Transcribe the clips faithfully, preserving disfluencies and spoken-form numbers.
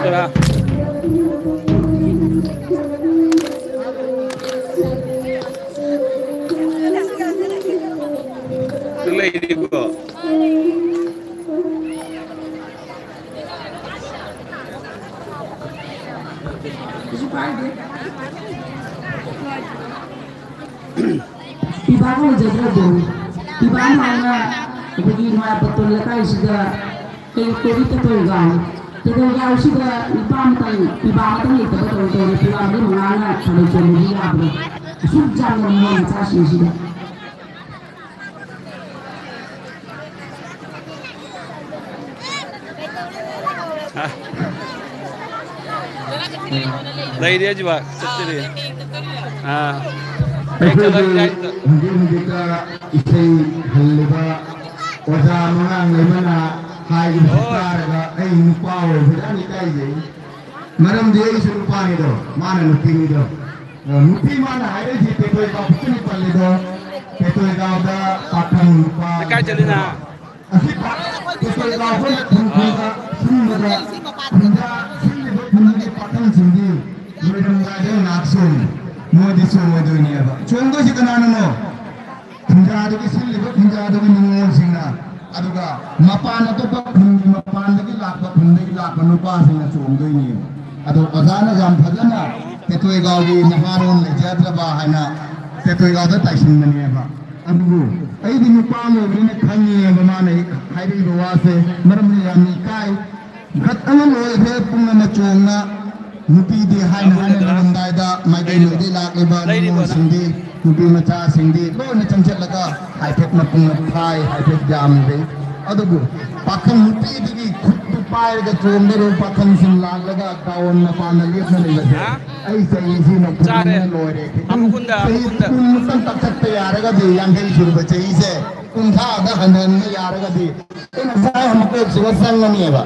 ꯇꯔꯥ꯫ ꯂꯩꯔꯤꯕꯣ? ꯀꯩꯁꯨ ꯀꯥꯏꯗꯦ꯫ ꯄꯤꯕꯥꯒ ꯂꯩꯖꯗ꯭ꯔꯕꯣ? ꯄꯤꯕꯥ ꯍꯥꯏꯅ ꯑꯩꯈꯣꯏꯒꯤ ꯅꯨꯡꯉꯥꯏꯄꯣꯠꯇꯣ ꯂꯩꯀꯥꯏꯁꯤꯗ ꯀꯩ ꯀꯣꯕꯤ ꯇꯦꯇꯣꯜꯒꯥꯎ, ꯇꯦꯇꯣꯜꯒꯥꯎꯁꯤꯗ ꯅꯨꯄꯥ ꯑꯃꯇꯪ, ꯄꯤꯕꯥ ꯑꯃꯇꯪ ꯂꯩꯇꯕ ꯇꯧ ꯇꯧꯔꯦ꯫ ꯄꯤꯕꯥ ꯃꯔꯤ ꯃꯉꯥꯅ ꯊꯥꯕꯜ ꯆꯣꯡꯕꯗꯤ ꯌꯥꯕ꯭ꯔꯥ? ꯑꯁꯨꯛ ꯌꯥꯝꯅ ꯃꯣꯏ ꯃꯆꯥꯁꯤꯡꯁꯤꯗ꯫ ꯂꯩꯔꯤ ꯍꯧꯖꯤꯛꯐꯥꯎ ꯆꯠꯇ꯭ꯔꯤ꯫ ꯑꯥ꯫ ꯑꯩꯈꯣꯏꯒꯤ ꯍꯧꯖꯤꯛ ꯍꯧꯖꯤꯛꯇ ꯏꯁꯩ ꯍꯜꯂꯤꯕ ꯑꯣꯖꯥ ꯃꯉꯥꯡ ꯂꯩꯃꯅ ꯍꯥꯏꯔꯤꯕꯁꯤ ꯍꯣꯏ꯫ ꯇꯥꯔꯒ ꯑꯩ ꯅꯨꯄꯥ ꯑꯣꯏꯕꯗ ꯌꯥꯝ ꯏꯀꯥꯏꯖꯩ꯫ ꯃꯔꯝꯗꯤ ꯑꯩꯁꯨ ꯅꯨꯄꯥꯅꯤꯗꯣ, ꯃꯥꯅ ꯅꯨꯄꯤꯅꯤꯗꯣ꯫ ꯑ, ꯅꯨꯄꯤ ꯃꯥꯅ ꯍꯥꯏꯔꯛꯏꯁꯤ ꯄꯦꯇꯣꯏ ꯀꯥꯎꯕꯗꯨꯅꯤ ꯄꯜꯂꯤꯗꯣ꯫ ꯄꯦꯇꯣꯏ ꯀꯥꯎꯗ ꯄꯥꯈꯪ ꯅꯨꯄꯥ ꯂꯩꯀꯥꯏ ꯆꯠꯂꯤꯅ꯫ ꯑꯁꯤ ꯄꯥ-, ꯄꯦꯇꯣꯏ ꯀꯥꯎꯕꯅ ꯈꯨꯟ ꯈꯨꯟꯗ ꯁꯤꯟꯕꯗ ꯈꯨꯟꯖꯥ ꯁꯤꯜꯂꯤꯕ ꯈꯨꯟꯗꯨꯒꯤ ꯄꯥꯈꯪꯁꯤꯡꯗꯤ ꯂꯣꯏꯔꯝꯗꯥꯏꯗ ꯉꯥꯏꯍꯥꯛ ꯆꯣꯡꯉꯤ꯫ ꯃꯣꯏꯗꯤ ꯆꯣꯡꯉꯣꯏꯗꯣꯏꯅꯦꯕ꯫ ꯆꯣꯡꯗꯣꯏꯁꯤ ꯀꯅꯥꯅꯅꯣ? ꯈꯨꯟꯖꯥꯗꯨꯒꯤ ꯁꯤꯜꯂꯤꯕ ꯈꯨꯟꯖꯥꯗꯨꯒꯤ ꯅꯤꯉꯣꯜꯁꯤꯡꯅ, ꯑꯗꯨꯒ ꯃꯄꯥꯟ ꯑꯇꯣꯞꯄ ꯈꯨꯟꯒꯤ ꯃꯄꯥꯟꯗꯒꯤ ꯂꯥꯛꯄ, ꯈꯨꯟꯗꯒꯤ ꯂꯥꯛꯄ ꯅꯨꯄꯥꯁꯤꯡꯅ ꯆꯣꯡꯗꯣꯏꯅꯦꯕ꯫ ꯑꯗꯣ ꯑꯣꯖꯥꯅ ꯌꯥꯝ ꯐꯖꯅ ꯇꯦꯇꯣꯏꯒꯥꯎꯒꯤ ꯅꯍꯥꯔꯣꯟ ꯂꯩꯖꯗ꯭ꯔꯕ ꯍꯥꯏꯅ ꯇꯦꯇꯣꯏꯒꯥꯎꯗ ꯇꯥꯏꯁꯤꯟꯕꯅꯦꯕ꯫ ꯑꯗꯨꯕꯨ ꯑꯩꯗꯤ ꯅꯨꯄꯥ ꯑꯃ ꯑꯣꯏꯕꯅꯤꯅ ꯈꯪꯉꯦꯕ ꯃꯥꯅ ꯍꯥꯏꯔꯛꯏꯕ ꯋꯥꯁꯦ, ꯃꯔꯝꯗꯤ ꯌꯥꯝꯅ ꯏꯀꯥꯏ꯫ ꯒꯠ ꯑꯃ ꯂꯣꯏꯈ꯭ꯔꯦ ꯄꯨꯡ ꯑꯃ ꯆꯣꯡꯅ꯫ ꯅꯨꯄꯤꯗꯤ ꯍꯥꯏꯅ ꯍꯥꯏꯅ ꯂꯣꯏꯔꯝꯗꯥꯏꯗ ꯃꯥꯏꯀꯩ ꯂꯩꯔꯤꯕ? ꯂꯣꯏꯗꯩ ꯂꯥꯛꯂꯤꯕ ꯂꯩꯔꯤꯕ? ꯅꯤꯉꯣꯜꯁꯤꯡꯗꯤ, ꯅꯨꯄꯤ ꯃꯆꯥꯁꯤꯡꯗꯤ ꯂꯣꯏꯅ ꯆꯪꯁꯤꯜꯂꯒ ꯍꯥꯏꯐꯦꯠ ꯃꯄꯨꯡ ꯐꯥꯏ, ꯍꯥꯏꯐꯦꯠ ꯌꯥꯝꯗꯦ꯫ ꯑꯗꯨꯕꯨ ꯄꯥꯈꯪ ꯅꯨꯄꯤꯗꯨꯒꯤ ꯈꯨꯠꯇꯨ ꯄꯥꯏꯔꯒ ꯆꯣꯡꯗꯧꯔꯤꯕ ꯄꯥꯈꯪꯁꯤꯡ ꯂꯥꯛꯂꯒ ꯒ꯭ꯔꯥꯎꯟ ꯃꯄꯥꯟꯗ ꯂꯦꯞꯅ ꯂꯩꯕꯁꯦ ꯍꯥ? ꯑꯩ ꯆꯍꯤꯁꯤꯅ ꯆꯥꯔꯦ꯫ ꯄꯨꯛꯅꯤꯡꯅ ꯂꯣꯏꯔꯦ꯫ ꯈꯤꯇꯪ ꯑꯃꯨꯛ ꯀꯨꯟꯗ, ꯆꯍꯤ ꯑꯃꯨꯛ ꯀꯨꯟꯗ꯫ ꯀꯨꯟꯃꯨꯛꯇꯪ ꯀꯛꯊꯠꯄ ꯌꯥꯔꯒꯗꯤ ꯌꯥꯡꯈꯩ ꯁꯨꯔꯕ ꯆꯍꯤꯁꯦ ꯀꯨꯟꯊ꯭ꯔꯥꯗ ꯍꯟꯍꯟꯕ ꯌꯥꯔꯒꯗꯤ ꯑꯩ ꯉꯁꯥꯏ ꯑꯃꯨꯛ ꯀꯣꯛꯁꯤꯗ ꯆꯪꯉꯅꯦꯕ꯫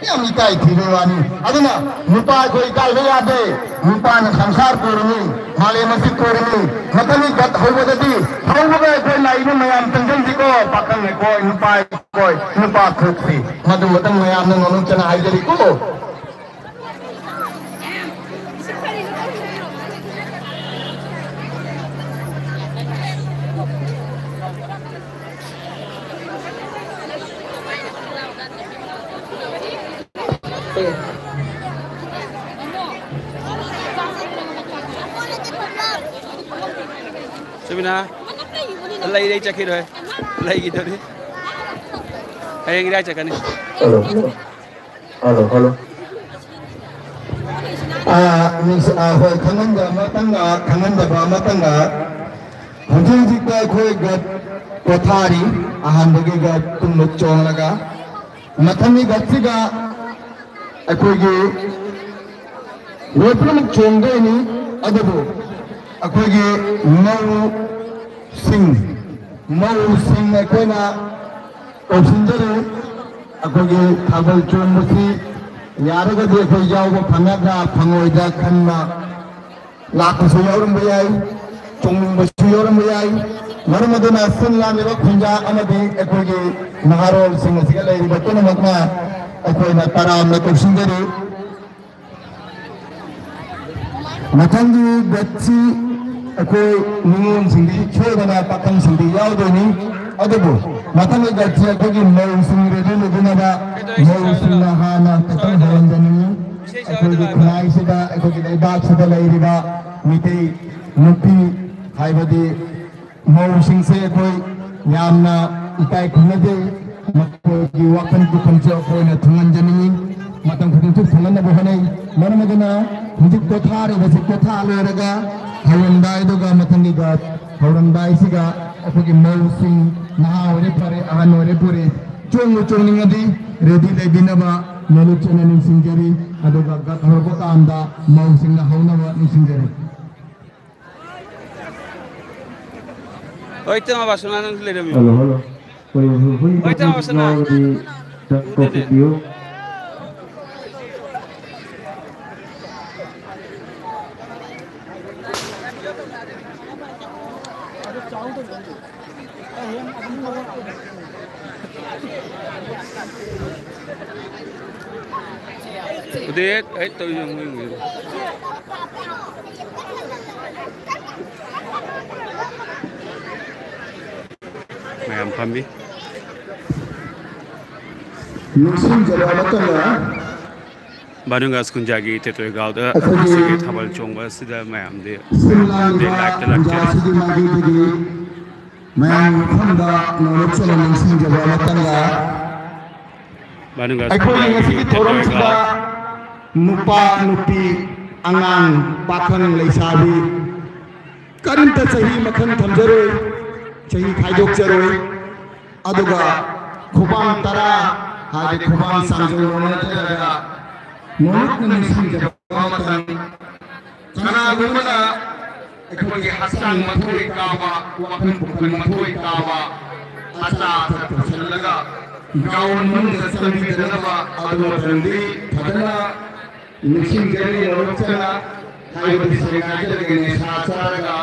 ꯌꯥꯝ ꯏꯀꯥꯏ ꯊꯤꯕꯩ ꯋꯥꯅꯤ꯫ ꯑꯗꯨꯅ ꯅꯨꯄꯥ ꯑꯩꯈꯣꯏ ꯏꯀꯥꯏꯕ ꯌꯥꯗꯦ꯫ ꯅꯨꯄꯥꯅ ꯁꯪꯁꯥꯔ ꯀꯣꯏꯔꯤꯅꯤ, ꯃꯥꯂꯦꯝ ꯑꯁꯤ ꯀꯣꯏꯔꯤꯅꯤ꯫ ꯃꯊꯪꯒꯤ ꯒꯠ ꯍꯧꯕꯗꯗꯤ ꯍꯧꯕꯒ ꯑꯩꯈꯣꯏ ꯂꯥꯛꯏꯕ ꯃꯌꯥꯝ ꯆꯪꯁꯤꯟꯁꯤꯀꯣ, ꯄꯥꯈꯪ ꯑꯩꯈꯣꯏ, ꯅꯨꯄꯥ ꯑꯩꯈꯣꯏ, ꯅꯨꯄꯥ ꯊꯣꯛꯁꯤ꯫ ꯃꯗꯨꯃꯇꯪ ꯃꯌꯥꯝꯅ ꯅꯣꯂꯨꯛꯇꯅ ꯍꯥꯏꯖꯔꯤꯀꯣ꯫ ꯁꯨꯃꯤꯅꯥ, ꯂꯩꯔꯦ, ꯆꯠꯈꯤꯔꯣꯏ꯫ ꯂꯩꯈꯤꯗꯣꯔꯤ꯫ ꯍꯌꯦꯡ ꯏꯔꯥꯏ ꯆꯠꯀꯅꯤ꯫ Hello, hello. Hello, hello. ꯑꯥ, ꯃꯤꯁ-, ꯑꯥ, ꯍꯣꯏ, ꯈꯪꯍꯟꯗꯕ ꯑꯃꯇꯪꯒ, ꯈꯪꯍꯟꯗꯕ ꯑꯃꯇꯪꯒ, ꯍꯧꯖꯤꯛ ꯍꯧꯖꯤꯛꯇ ꯑꯩꯈꯣꯏ ꯒꯠ ꯄꯣꯊꯥꯔꯤ, ꯑꯍꯥꯟꯕꯒꯤ ꯒꯠ ꯇꯨꯝꯕ ꯆꯣꯡꯂꯒ꯫ ꯃꯊꯪꯒꯤ ꯒꯠꯁꯤꯒ ꯑꯩꯈꯣꯏꯒꯤ ꯂꯣꯏ ꯄꯨꯝꯅꯃꯛ ꯆꯣꯡꯗꯣꯏꯅꯤ, ꯑꯗꯨꯕꯨ ꯑꯩꯈꯣꯏꯒꯤ ꯃꯧꯁꯤꯡ, ꯃꯧꯁꯤꯡ ꯑꯩꯈꯣꯏꯅ ꯀꯧꯁꯤꯟꯖꯔꯤ꯫ ꯑꯩꯈꯣꯏꯒꯤ ꯊꯥꯕꯜ ꯆꯣꯡꯕꯁꯤ ꯌꯥꯔꯒꯗꯤ ꯑꯩꯈꯣꯏ ꯌꯥꯎꯕ ꯐꯪꯒꯗ꯭ꯔꯥ ꯐꯪꯉꯣꯏꯗ꯭ꯔꯥ ꯈꯟꯕ ꯂꯥꯛꯄꯁꯨ ꯌꯥꯎꯔꯝꯕ ꯌꯥꯏ, ꯆꯣꯡꯅꯤꯡꯕꯁꯨ ꯌꯥꯎꯔꯝꯕ ꯌꯥꯏ꯫ ꯃꯔꯝ ꯑꯗꯨꯅ ꯁꯤꯟ ꯂꯥꯡꯂꯤꯕ ꯈꯨꯟꯖꯥ ꯑꯃꯗꯤ ꯑꯩꯈꯣꯏꯒꯤ ꯅꯍꯥꯔꯣꯜꯁꯤꯡ ꯑꯁꯤꯒ ꯂꯩꯔꯤꯕ ꯄꯨꯝꯅꯃꯛꯅ ꯑꯩꯈꯣꯏꯅ ꯇꯔꯥꯝꯅ ꯀꯧꯁꯤꯟꯖꯔꯤ꯫ ꯃꯊꯪꯒꯤ ꯒꯠꯁꯤ ꯑꯩꯈꯣꯏ ꯅꯤꯉꯣꯜꯁꯤꯡꯗꯤ ꯁꯣꯏꯗꯅ ꯄꯥꯈꯪꯁꯤꯡꯗꯤ ꯌꯥꯎꯗꯣꯏꯅꯤ꯫ ꯑꯗꯨꯕꯨ ꯃꯊꯪꯒꯤ ꯒꯠꯁꯤ ꯑꯩꯈꯣꯏꯒꯤ ꯃꯧꯁꯤꯡ ꯔꯦꯗꯤ ꯂꯩꯕꯤꯅꯕ ꯃꯧꯁꯤꯡꯅ ꯍꯥꯟꯅ ꯈꯤꯇꯪ ꯍꯧꯔꯝꯖꯅꯤꯡꯉꯤ꯫ ꯑꯩꯈꯣꯏꯒꯤ ꯈꯨꯟꯅꯥꯏꯁꯤꯗ, ꯑꯩꯈꯣꯏꯒꯤ ꯂꯩꯕꯥꯛꯁꯤꯗ ꯂꯩꯔꯤꯕ ꯃꯤꯇꯩ ꯅꯨꯄꯤ, ꯍꯥꯏꯕꯗꯤ ꯃꯧꯁꯤꯡꯁꯦ ꯑꯩꯈꯣꯏ ꯌꯥꯝꯅ ꯏꯀꯥꯏ ꯈꯨꯝꯅꯗꯦ꯫ ꯃꯈꯣꯏꯒꯤ ꯋꯥꯈꯜ ꯄꯨꯛꯈꯜꯁꯨ ꯑꯩꯈꯣꯏꯅ ꯊꯨꯡꯍꯟꯖꯅꯤꯡꯉꯤ꯫ ꯃꯇꯝ ꯈꯨꯗꯤꯡꯁꯨ ꯊꯨꯡꯍꯟꯅꯕ ꯍꯣꯠꯅꯩ꯫ ꯃꯔꯝ ꯑꯗꯨꯅ ꯍꯧꯖꯤꯛ ꯄꯣꯊꯥꯔꯤꯕꯁꯤ ꯄꯣꯊꯥ ꯂꯣꯏꯔꯒ ꯍꯧꯔꯝꯗꯥꯏꯗꯨꯒ ꯃꯊꯪꯒꯤꯗ ꯍꯧꯔꯝꯗꯥꯏꯁꯤꯒ ꯑꯩꯈꯣꯏꯒꯤ ꯃꯧꯁꯤꯡ, ꯅꯍꯥ ꯑꯣꯏꯔꯦ ꯐꯔꯦ, ꯑꯍꯟ ꯑꯣꯏꯔꯦ ꯐꯔꯦ, ꯆꯣꯡꯕꯨ ꯆꯣꯡꯅꯤꯡꯉꯗꯤ ꯔꯦꯗꯤ ꯂꯩꯕꯤꯅꯕ ꯅꯣꯂꯨꯛ ꯆꯦꯟꯅ ꯅꯤꯡꯁꯤꯡꯖꯔꯤ꯫ ꯑꯗꯨꯒ ꯒꯠ ꯍꯧꯔꯛꯄ ꯀꯥꯟꯗ ꯃꯧꯁꯤꯡꯅ ꯍꯧꯅꯕ ꯅꯤꯡꯁꯤꯡꯖꯔꯤ꯫ ꯍꯣꯏ, ꯏꯇꯩꯃ ꯕꯥꯁꯨꯅꯥ, ꯅꯪꯁꯨ ꯂꯩꯔꯝꯃꯤꯕ? Hello, hello. ꯍꯣꯏ, ꯍꯣꯏ, ꯍꯣꯏ, ꯍꯣꯏ, ꯏꯇꯩꯃ ꯕꯥꯁꯨꯅꯥ꯫ ꯌꯥꯎꯔꯗꯤ ꯎꯗꯦꯅꯦ꯫ ꯀꯧꯁꯤꯟꯕꯤꯌꯨ꯫ ꯎꯗꯦ, ꯑꯩ ꯇꯧꯔꯤ ꯌꯦꯡꯉꯨ, ꯌꯦꯡꯉꯨ, ꯌꯦꯡꯉꯨ꯫ ꯃꯌꯥꯝ ꯐꯝꯃꯤ꯫ ꯅꯤꯡꯁꯤꯡꯖꯕ ꯑꯃꯇꯅ ꯚꯥꯅꯨꯒꯥꯁ ꯀꯨꯟꯖꯥꯒꯤ ꯇꯦꯇꯣꯏꯒꯥꯎꯗ ꯑꯩꯈꯣꯏꯒꯤ ꯉꯁꯤꯒꯤ ꯊꯥꯕꯜ ꯆꯣꯡꯕ ꯑꯁꯤꯗ ꯃꯌꯥꯝꯗꯤ ꯁꯤꯜ ꯂꯥꯡꯂꯤꯕ ꯂꯥꯏꯞꯇ ꯂꯥꯛꯆꯔꯤ꯫ ꯀꯨꯟꯖꯥꯁꯤꯒꯤ ꯃꯥꯏꯀꯩꯗꯒꯤ ꯃꯌꯥꯝ ꯃꯐꯝꯗ ꯅꯣꯂꯨꯛ ꯆꯦꯟꯅ ꯅꯤꯡꯁꯤꯡꯖꯕ ꯃꯇꯝꯗ ꯚꯥꯅꯨꯒꯥꯁ ꯑꯩꯈꯣꯏꯒꯤ ꯀꯨꯟꯖꯥꯒꯤ ꯉꯁꯤꯒꯤ ꯊꯧꯔꯝꯁꯤꯗ ꯇꯦꯇꯣꯏꯒꯥꯎ ꯅꯨꯄꯥ, ꯅꯨꯄꯤ, ꯑꯉꯥꯡ, ꯄꯥꯈꯪ, ꯂꯩꯁꯥꯕꯤ ꯀꯔꯤꯝꯇ ꯆꯍꯤ ꯃꯈꯜ ꯊꯝꯖꯔꯣꯏ, ꯆꯍꯤ ꯈꯥꯏꯗꯣꯛꯆꯔꯣꯏ꯫ ꯑꯗꯨꯒ ꯈꯨꯕꯥꯡ ꯇꯔꯥ ꯍꯥꯏꯗꯤ ꯈꯨꯕꯥꯡ ꯆꯥꯡꯖꯣꯝ ꯅꯠꯇ꯭ꯔꯒ ꯅꯣꯂꯨꯛꯅ ꯅꯤꯡꯁꯤꯡꯖꯕ ꯃꯇꯝ, ꯀꯅꯥꯒꯨꯝꯕꯅ ꯑꯩꯈꯣꯏꯒꯤ ꯍꯛꯆꯥꯡ ꯃꯊꯣꯏ ꯀꯥꯕ, ꯋꯥꯈꯜ ꯄꯨꯛꯅꯤꯡ ꯃꯊꯣꯏ ꯀꯥꯕ, ꯑꯆꯥ ꯑꯊꯛ ꯇꯧꯁꯤꯜꯂꯒ ꯒ꯭ꯔꯥꯎꯟ ꯃꯅꯨꯡꯗ ꯆꯪꯕꯤꯗꯅꯕ ꯑꯗꯨ ꯃꯇꯝꯗꯤ ꯐꯖꯅ ꯅꯤꯡꯁꯤꯡꯖꯔꯤ꯫ ꯅꯣꯂꯨꯛ ꯆꯦꯟꯅ ꯍꯥꯏꯕꯗꯤ ꯁꯦꯡꯅ ꯍꯥꯏꯖꯔꯒꯦ, ꯅꯤꯁꯥ ꯆꯥꯔꯒ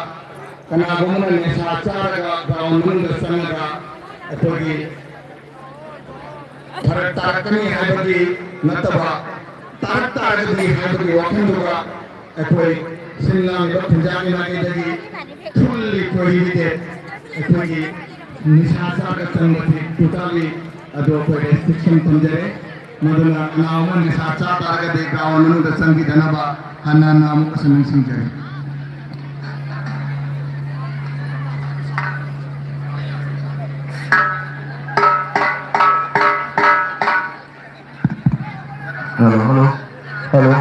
ꯀꯅꯥꯒꯨꯝꯕꯅ ꯅꯤꯁꯥ ꯆꯥꯔꯒ ꯒ꯭ꯔꯥꯎꯟ ꯃꯅꯨꯡꯗ ꯆꯪꯉꯒ ꯑꯩꯈꯣꯏꯒꯤ ꯐꯔꯛ ꯇꯥꯔꯛꯀꯅꯤ ꯍꯥꯏꯕꯒꯤ ꯅꯠꯇꯕ, ꯇꯥꯔꯛ ꯇꯥꯔꯒꯗꯤ ꯍꯥꯏꯕꯒꯤ ꯋꯥꯈꯜꯗꯨꯒ ꯑꯩꯈꯣꯏ ꯁꯤꯜ ꯂꯥꯡꯂꯤꯕ ꯈꯨꯟꯖꯥꯒꯤ ꯃꯥꯏꯀꯩꯗꯒꯤ fully prohibited, ꯑꯩꯈꯣꯏꯒꯤ ꯅꯤꯁꯥ ꯆꯥꯔꯒ ꯆꯪꯕꯁꯤ totally ꯑꯗꯨ ꯑꯩꯈꯣꯏ restriction ꯊꯝꯖꯔꯦ꯫ ꯃꯗꯨꯅ ꯀꯅꯥꯒꯨꯝꯕ ꯅꯤꯁꯥ ꯆꯥ ꯇꯥꯔꯒꯗꯤ ꯒ꯭ꯔꯥꯎꯟ ꯃꯅꯨꯡꯗ ꯆꯪꯕꯤꯗꯅꯕ ꯍꯟꯅ ꯍꯟꯅ ꯑꯃꯨꯛꯀꯁꯨ ꯅꯤꯡꯁꯤꯡꯖꯔꯤ꯫ Hello, hello, hello.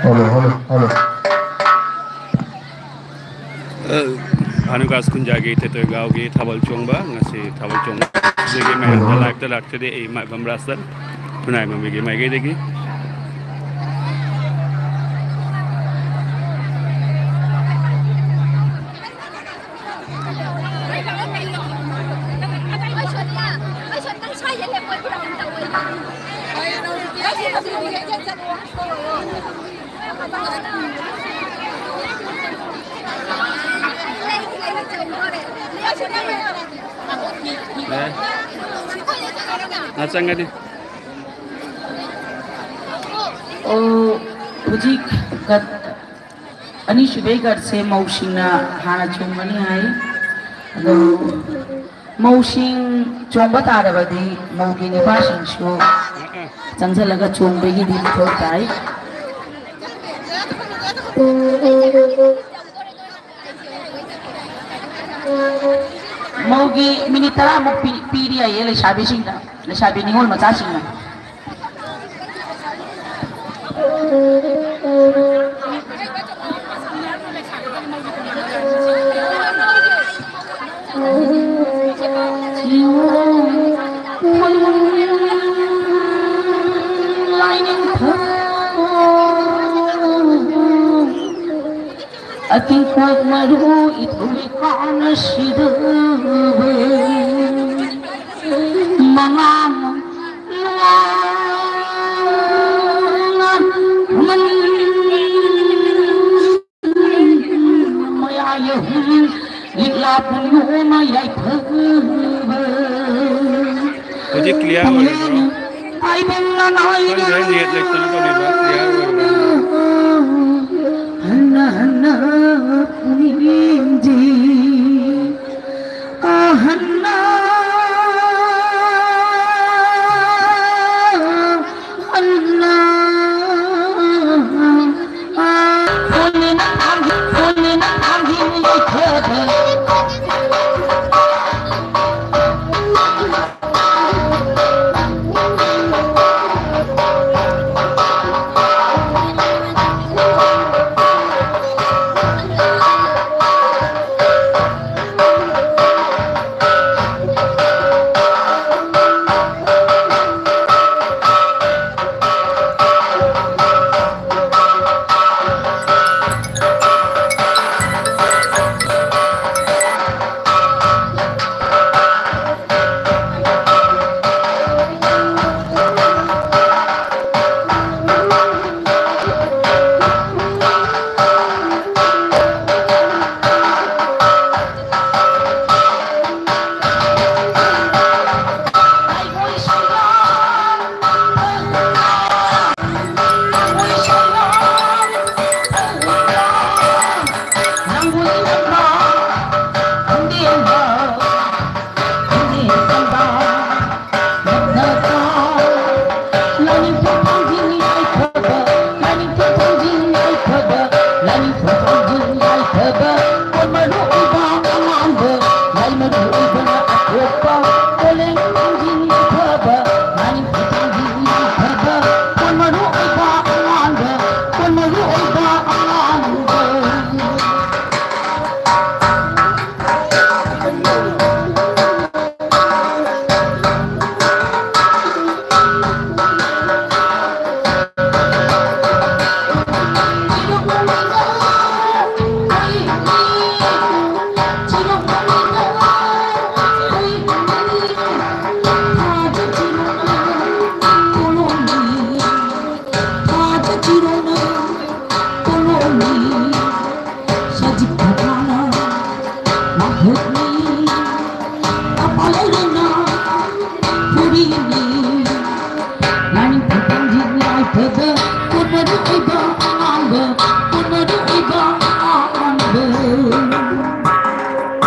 Hello, hello, hello. ꯚꯥꯅꯨꯒꯥꯁ ꯀꯨꯟꯖꯥꯒꯤ ꯇꯦꯇꯣꯏꯒꯥꯎꯒꯤ ꯊꯥꯕꯜ ꯆꯣꯡꯕ, ꯉꯁꯤ ꯊꯥꯕꯜ ꯆꯣꯡꯕ ꯁꯤꯒꯤ ꯃꯌꯥꯝꯗ ꯂꯥꯏꯞꯇ ꯂꯥꯛꯆꯔꯤ ꯑꯩ ꯏꯃꯥ ꯏꯕꯝ ꯔꯥꯖꯗ ꯈꯨꯟꯅꯥꯏ ꯃꯃꯤꯒꯤ ꯃꯥꯏꯀꯩꯗꯒꯤ꯫ ꯑꯦ꯫ ꯉꯥ ꯆꯪꯒꯅꯤ꯫ ꯑꯣ, ꯍꯧꯖꯤꯛ ꯒꯠ, ꯑꯅꯤꯁꯨꯕꯩ ꯒꯠꯁꯦ ꯃꯧꯁꯤꯡꯅ ꯍꯥꯟꯅ ꯆꯣꯡꯒꯅꯤ ꯍꯥꯏ꯫ ꯑꯗꯣ ꯃꯧꯁꯤꯡ ꯆꯣꯡꯕ ꯇꯥꯔꯕꯗꯤ ꯃꯧꯒꯤ ꯅꯨꯄꯥꯁꯤꯡꯁꯨ ꯆꯪꯁꯤꯜꯂꯒ ꯆꯣꯡꯕꯒꯤꯗꯤ ꯃꯊꯧ ꯇꯥꯏ꯫ ꯃꯧꯒꯤ ꯃꯤꯅꯤꯠ ꯇꯔꯥꯃꯨꯛ ꯄꯤ-, ꯄꯤꯔꯤ ꯍꯥꯏꯌꯦ ꯂꯩꯁꯥꯕꯤꯁꯤꯡꯗ, ꯂꯩꯁꯥꯕꯤ ꯅꯤꯉꯣꯜ ꯃꯆꯥꯁꯤꯡꯅ꯫ ꯑꯇꯤꯡꯀꯣꯛ ꯃꯔꯨ ꯏꯊꯨꯏ ꯀꯥꯅ ꯁꯤꯗꯕ ꯃꯉꯥ ꯂꯣꯡꯅ ꯃꯟ ꯃꯌꯥꯏ ꯑꯍꯨꯝ ꯂꯤꯛꯂꯥ ꯄꯨꯡꯂꯣꯅ ꯌꯥꯏꯐꯕ ꯍꯧꯖꯤꯛ clear ꯑꯣꯏꯔꯤꯕ꯭ꯔꯣ? ꯇꯥꯏꯕꯪ ꯂꯅꯥꯏꯒ ꯈꯪꯗ꯭ꯔꯦ, net ꯂꯩꯇꯅ ꯇꯧꯔꯤꯕ꯭ꯔꯥ? Clear ꯑꯣꯏ-